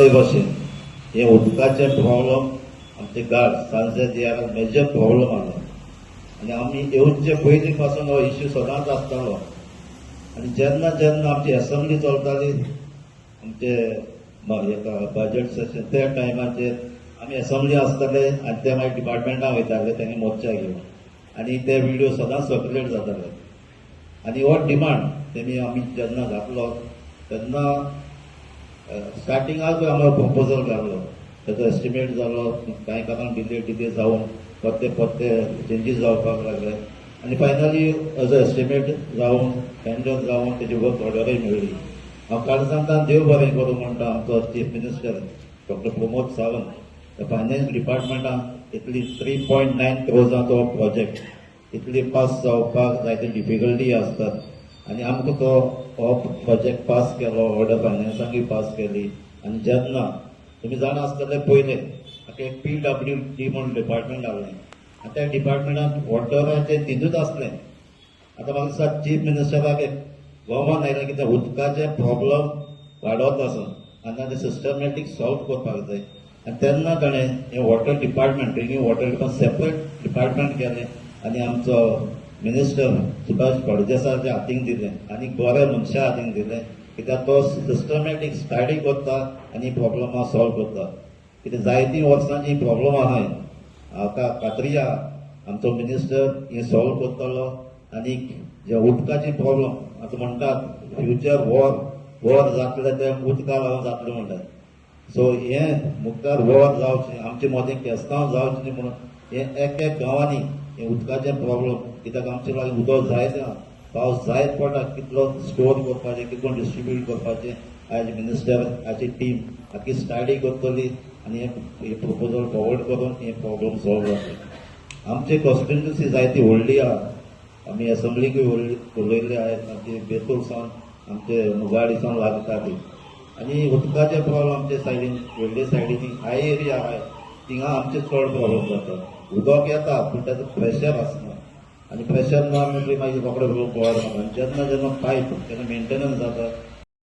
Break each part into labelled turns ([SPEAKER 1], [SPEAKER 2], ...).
[SPEAKER 1] ते भशेन हे उदकाचे प्रॉब्लम आमचे गाड सांजे दियार मेजर प्रॉब्लम आसा आनी आमी येवचे पयलीं पासून हो इश्यू सदांच आसतालो. आनी जेन्ना जेन्ना आमची एसेंब्ली चलताली, आमचे हेका बजट सेशन, त्या टायमाचेर आमी एसेंब्ली आसताले आनी ते मागीर डिपार्टमेंटां वयताले तेंगे मोर्चा घेवन आनी ते व्हिडियो सदांच सर्क्युलेट जाताले. आनी हो डिमांड तेमी आमी जेन्ना घातलो तेन्ना स्टार्टिंगाक आमकां प्रपोजल घातलो, तेजो एस्टिमेट जालो, कांय कारणान डिले डिले जावन परते परते चेंजीस जावपाक लागले आनी फायनली एजो एस्टिमेट जावन टेंडर जावन तेजी वर्क ऑर्डरूय मेळ्ळी. हांव काळजांतल्यान देव बरें करूं म्हणटा आमचो chief minister doctor Pramod Sawant, finance डिपार्टमेंटान इतली 3.9 क्रोजाचो प्रोजेक्ट इतली पास जावपाक जायते डिफिकल्टी आसतात आनी आमकां तो हो प्रोजेक्ट पास केलो, ऑर्डर फायनान्साकूय पास केली. आनी जेन्ना तुमी जाणा आसतले पयलें आतां एक PWD म्हणून डिपार्टमेंट आहलें आनी त्या डिपार्टमेंटान वॉटराचें तितूच आसलें. आतां म्हाका दिसता चीफ मिनिस्टराक एक गोवान आयलें की तें उदकाचें प्रॉब्लम वाडत आसा आनी तें सिस्टमॅटीक सॉल्व करपाक जाय आनी तेन्ना ताणें हें water department, drinking water department separate department केलें आनी आमचो मिनिस्टर सुभाष फळदेसाच्या हातीक दिलें आनी बऱ्या मनशा हातीक दिलें, कित्याक तो सिस्टमॅटीक स्टडी करता आनी प्रॉब्लमां सॉल्व करता. कित्याक जायतीं वर्सांची प्रॉब्लम आहाय, म्हाका खात्री आहा आमचो मिनिस्टर हें सॉल्व करतलो. आनी जे उदकाची प्रॉब्लम आतां म्हणटात फ्युचर वॉर वॉर जातलें तें उदका लागून जातलें म्हणटात, सो हें मुखार वॉर जावचें आमचे मदीं केस्तांव जावचें न्ही म्हणून हें एक एक गांवांनी हें उदकाचें प्रॉब्लम, कित्याक आमचे लागीं उदक जायत आहा, पावस जायत पडटा, कितलो स्टोर करपाचें, कितलो डिस्ट्रिब्यूट करपाचें आयज मिनिस्टर हाची टीम आखी स्टडी करतली आनी हें प्रपोजल फॉरवर्ड करून हें प्रॉब्लम सॉल्व जातलें. आमची कॉन्स्टिट्युन्सी जायती व्हडली आहा, आमी एसेंब्लीकूय उलयल्ले आहात, आमचे बेतूल सावन आमचे मुगाडी सावन लागता ती आनी उदकाचे प्रॉब्लम आमचे सायडीन व्हडले सायडीन हाय एरिया आहाय थिंगा आमचे चड प्रॉब्लम जाता. उदक येता पूण ताचो प्रेशर आसना आनी प्रेशर ना म्हणटकीर मागीर रोखडे लोक बोवाळ मारता. आनी जेन्ना जेन्ना पायप जेन्ना मेंटेनन्स जाता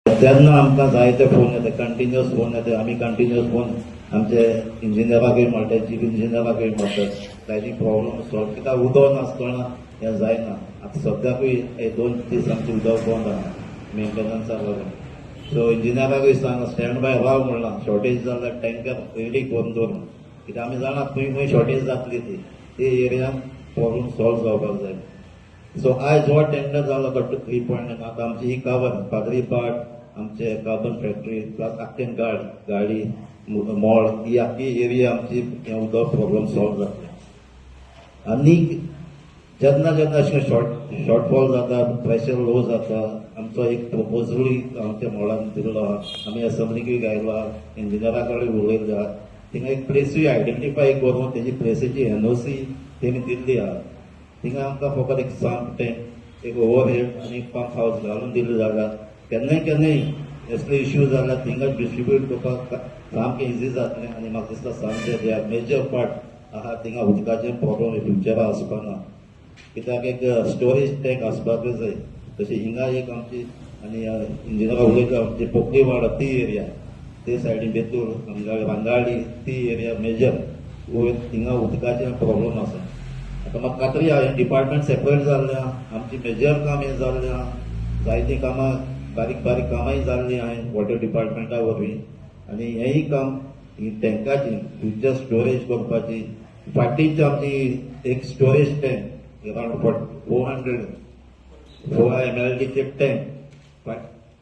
[SPEAKER 1] तेन्ना आमकां जायते फोन येता, कंटिन्युअस फोन येता. आमी कंटिन्युअस फोन आमचे इंजिनियराकूय मेळटा, चीफ इंजिनियराकूय मेळटा, ताजी प्रॉब्लम सॉल्व कित्याक उदक नासतना हें जायना. आतां सद्याकूय हे 2 दीस आमचें उदक बंद आहा मेंटेनन्साक लागून. सो इंजिनियराकूय सांग स्टँड बाय राव म्हणलां, शॉर्टेज जाल्यार टँकर रेडी करून दवर, कित्याक आमी जाणा खंय खंय शॉर्टेज जातली ती ते एरियान प्रॉब्लम सॉल्व जावपाक जाय. सो आयज हो टेंडर जालो तो 3.9. आतां आमची ही काबर पाद्रीपाट, आमचे कार्बन फॅक्टरी प्लस आख्खेन गाड गाडी मॉळ ही आख्खी एरिया आमची हें उदक प्रॉब्लम सॉल्व जातलें. आनी जेन्ना जेन्ना अशें शॉर्टफॉल जाता, प्रेशर लो जाता, आमचो एक प्रपोजलूय आमच्या मॉळान दिल्लो आहा, आमी एसेंब्लीकूय गायलो आहा, इंजिनियरा कडेन उलयल्ले आहा, थिंगा एक प्लेसूय आयडेंटिफाय करून तेजी प्लेसीची NOC तेणी दिल्ली आहा. थिंगा आमकां फकत एक संप टँक, एक ओवरहेड आनी पंप हावस घालून दिल्ली जाल्यार केन्नाय केन्नाय असले इश्यू जाल्यार थिंगा डिस्ट्रिब्यूट करपाक सामकें इजी जातलें. आनी म्हाका दिसता सामकें जे मेजर पार्ट आहा थिंगा उदकाचें प्रॉब्लम फ्युचरा आसपा ना, कित्याक एक स्टोरेज टँक आसपाकूच जाय. तशें हिंगा एक आमची आनी इंजिनियरा उलयता आमची पोकळी वाडा ती एरिया ते सायडीन बेतूर बांगाळी ती एरिया मेजर वयर थिंगा उदकाचें प्रॉब्लम आसा. आतां म्हाका खात्री आहा हें डिपार्टमेंट सेपरेट जाल्लें आहा, आमची मेजर काम हें जाल्लें आहा, जायतीं कामां बारीक बारीक कामांय जाल्लीं आहाय वॉटर डिपार्टमेंटा वरवीं. आनी हेंय काम ही टँकाची फ्युचर स्टोरेज करपाची फाटीची आमची एक स्टोरेज टँक अरावंड 400 4 MLDचे टँक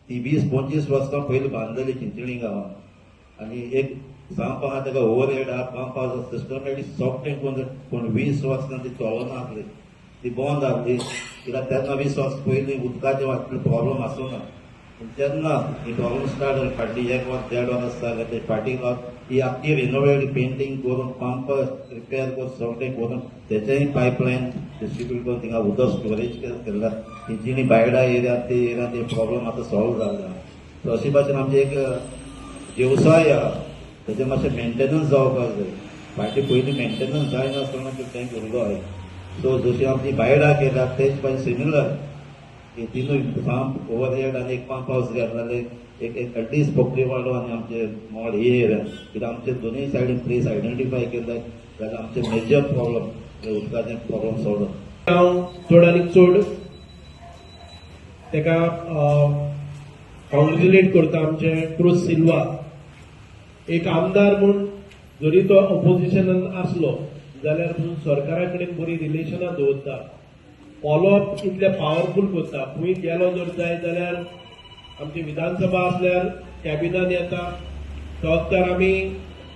[SPEAKER 1] ती 20-25 वर्सां पयलीं बांदलेली चिंचणी गांवांत आनी एक सांप आहा ताका ओवर हेड आहा, पंप आहा, सिस्टमॅटीक सॉफ्ट टँक पूण 20 वर्सां ती चलना आसली, ती बंद आहली, कित्याक तेन्ना 20 वर्सां पयलीं उदकाचें प्रॉब्लम आसूं ना. पूण तेन्ना ही प्रॉब्लम स्टार्ट जाली फाटली 1 वर्स 1.5 वर्स जालें ते फाटीक लागून ही आख्खी रिनोवेट पेंटींग करून पंप रिपेर करून सगळें करून तेचेय पायपलायन डिस्ट्रिब्यूट करून थिंगा उदक स्टोरेज केल्ला चिंचणी बायडा एरिया ते एरिया ते प्रॉब्लम आतां सॉल्व जाल्ले आहा. सो अशे भाशेन आमचें एक देवसाय आहा तेजें मातशें मेंटेनन्स जावपाक जाय. फाटीं पयलीं मेंटेनन्स जायनासतना त्यो टँक उरलो आहाय. सो जशी आमची बायडा केल्या तेच भाशेन सिमिलर की तिनूय पंप ओवरहेड आनी एक पंप हावस घातलें जाल्यार एक एक एटलिस्ट पोकरीवाडो आनी आमचे मॉल ही एरिया, कित्याक आमचे दोनूय सायडीन प्लेस आयडेंटिफाय केले जाल्यार आमचे मेजर प्रॉब्लम उदकाचे प्रॉब्लम सॉल्व जाता.
[SPEAKER 2] हांव चड आनी चड ताका कॉंग्रेच्युलेट करता. आमचे क्रूज सिल्वा एक आमदार म्हूण जरी तो ऑपोजिशनान आसलो जाल्यार पसून सरकारा कडेन बरी रिलेशनां दवरता, फॉलोअप इतले पावरफूल करता. खंय गेलो जर जाय जाल्यार आमची विधानसभा आसल्यार कॅबिनान येता. तो वक्तार आमी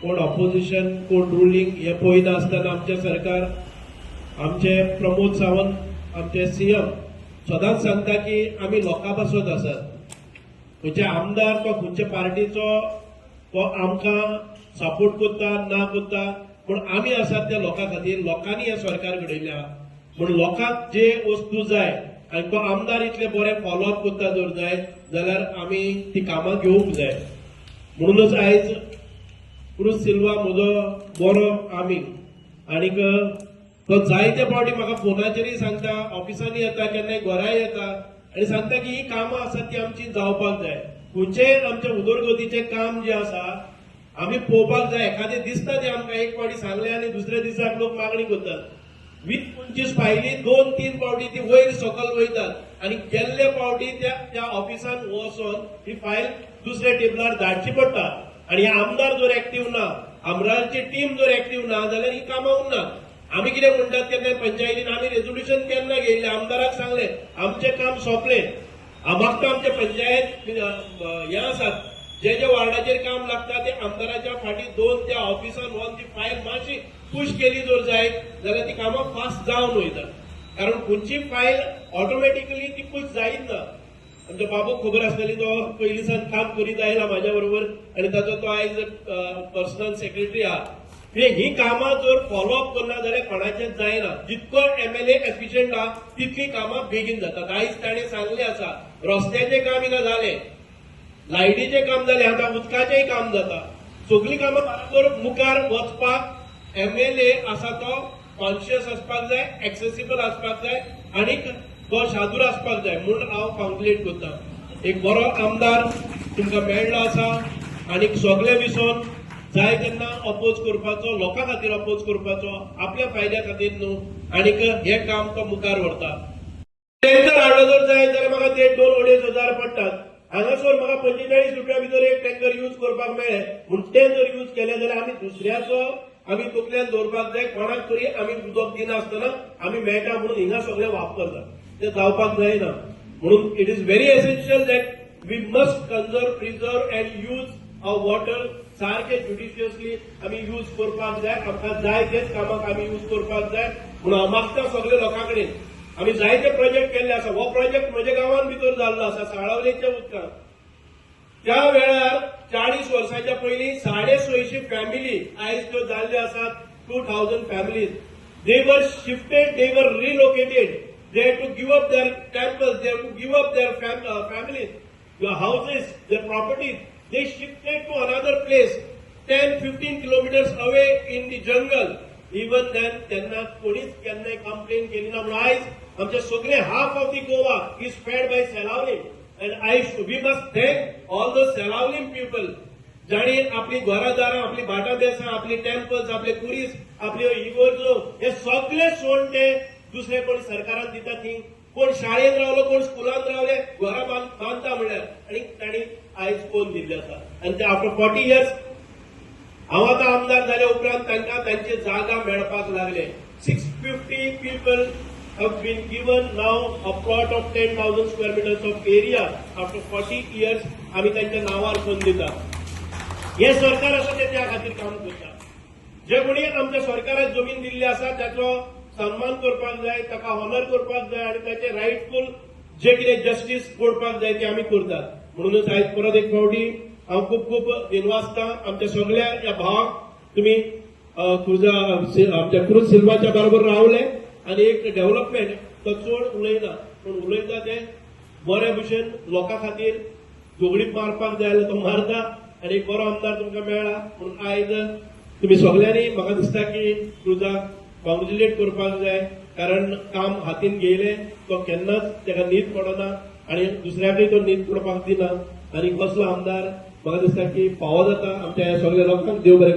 [SPEAKER 2] कोण ऑपोजिशन कोण रुलींग हें पळयनासतना आमचें सरकार, आमचे प्रमोद सावंत आमचे सीएम सदांच सांगता की आमी लोकां पासत आसात. खंयचे आमदार तो खंयच्या पार्टीचो तो आमकां सपोर्ट करता ना करता, पूण आमी आसात त्या लोकां खातीर. लोकांनी हें सरकार घडयलें आहा म्हूण लोकांक जे वस्तू जाय आनी तो आमदार इतले बरे फॉलोअप करता जर जाय जाल्यार आमी ती कामां घेवंक जाय. म्हणूनच आयज क्रूज सिल्वा म्हजो बरो आमीग आनीक तो जायते फावटी म्हाका फोनाचेरय सांगता, ऑफिसांनी येता, केन्नाय घराय येता आनी सांगता की ही कामां आसात ती आमची जावपाक जाय. खंयचेय आमच्या उदरगतीचें काम जें आसा आमी पळोवपाक जाय. एखादें दिसता तें आमकां एक फावटी सांगलें आनी दुसऱ्या दिसाक लोक मागणी करतात. 20-25 फायली 2-3 फावटी ती वयर सकल वयतात आनी गेल्ले फावटी त्या त्या ऑफिसान वचोन ही फायल दुसऱ्या टेबलार धाडची पडटा. आनी हे आमदार जर एक्टीव ना, आमदाराची टीम जर एक्टीव ना जाल्यार ही कामां उरना. आमी कितें म्हणटात केन्ना पंचायतीन आमी रेजोल्युशन केन्ना घेयल्लें, आमदाराक सांगलें आमचें काम सोंपलें, म्हाका आमचे पंचायत हें आसात जे जे वार्डाचेर काम लागता ते आमदाराच्या फाटीं दोन त्या ऑफिसान वचून ती फायल मातशी पुश केली जर जायत जाल्यार ती कामां फास्ट जावन वयता. कारण खंयची फायल ऑटोमॅटिकली ती पुश जायत ना. आमच्या बाबूक खबर आसतली, तो पयलीं सावन काम करीत आयला म्हाज्या बरोबर आनी ताचो तो आयज पर्सनल सेक्रेटरी आहा. म्हणजे ही कामां जर फॉलोअप करना जाल्यार कोणाचेंच जायना. जितको एमएलए एफिशियंट आहा तितली कामां बेगीन जातात. आयज ताणें सांगलें आसा रस्त्याचें काम हिंगा जालें, लायटीचें काम जालें, आतां उदकाचेंय काम जाता. सगळीं कामां बरोबर मुखार वचपाक एमएलए आसा तो कॉन्शियस आसपाक जाय, एक्सेसिबल आसपाक जाय आनी तो शादूर आसपाक जाय म्हूण हांव कॉंग्रेच्युलेट करता. एक बरो आमदार तुमकां मेळ्ळो आसा आनी सगळे विसोन जाय तेन्ना अपोज करपाचो, लोकां खातीर अपोज करपाचो, आपल्या फायद्या खातीर न्हू. आनीक हें काम तो मुखार व्हरता. टँकर हाडलो जर जाय जाल्यार म्हाका 1.5-2-2.5 हजार पडटात. हांगासर म्हाका 45 रुपया भितर एक टँकर यूज करपाक मेळ्ळें म्हूण तें जर यूज केलें जाल्यार आमी दुसऱ्याचो आमी तकल्यान दवरपाक जाय. कोणाक तरी आमी उदक दिनासतना आमी मेळटा म्हणून हिंगा सगळें वापरतात, तें जावपाक जायना. म्हणून it is very essential that we must conserve, preserve and use our water. सारके ज्युडिशियसली आमी यूज करपाक जाय. आमकां जाय तेच कामाक आमी यूज करपाक जाय. म्हणून हांव मागता सगळे लोकां कडेन, आमी जायते प्रोजेक्ट केल्ले आसा. हो प्रोजेक्ट म्हज्या गांवान भितर जाल्लो आसा साळावलेच्या उदकांत. त्या वेळार 40 वर्साच्या पयलीं 650 फॅमिली, आयज त्यो जाल्ल्यो आसात 2000 families. They were shifted, they were relocated, they have to give up their temples, they have to give up their families, your houses, their properties. They shifted to another place 10-15 kilometers away in the jungle. Even then त्यांना कोणीच केन्नाय complain केली ना. म्हणून आयज आमचे सगळे half of the Goa is fed by Selaulim and I we must thank all the Selaulim people जांणी आपली घरां दारां, आपली भाटां बेसां, आपली टेम्पल्स, आपले कुरीस, आपल्यो इगर्जो हे सगळे सोडून ते दुसरे कोण सरकारान दिता ती, कोण शाळेंत रावलो, कोण स्कुलांत रावले, घरां बांदता म्हणल्यार आनी तांणी आयज कोण दिल्ले आसा. आनी ते आफ्टर 40 इयर्स हांव आतां आमदार जाल्या उपरांत तांकां तांची जागा मेळपाक लागले. 650 people have been given now a plot of 10,000 square meters of area after 40 years. आमी तांच्या नांवार करून दिता. हे सरकार आसा ते त्या खातीर काम करता. जे कोणी आमच्या सरकाराक जमीन दिल्ली आसा ताचो सन्मान करपाक जाय, ताका ऑनर करपाक जाय आनी ताचे रायटफूल जे कितें जस्टीस करपाक जाय ते आमी करतात. म्हणूनच आयज परत एक फावटी हांव खूब खूब दिनवासता आमच्या सगळ्या ह्या भावाक. तुमी क्रुजा आमच्या क्रूज सिल्वाच्या बरोबर रावले आनी एक डेव्हलपमेंट तो चड उलयना पूण उलयता ते बऱ्या भशेन लोकां खातीर. झगडी मारपाक जाय जाल्यार तो मारता आनी एक बरो आमदार तुमकां मेळ्ळा. म्हणून आयज तुमी सगळ्यांनी म्हाका दिसता की क्रुजाक कॉंग्रेच्युलेट करपाक जाय. कारण काम हातीन घेयलें तो केन्नाच ताका न्हीद पडना आनी दुसऱ्याकय तो न्हीद पडपाक दिना. आनी कसलो आमदार म्हाका दिसता की फावो जाता आमच्या ह्या सगळ्या लोकांक. देव बरें.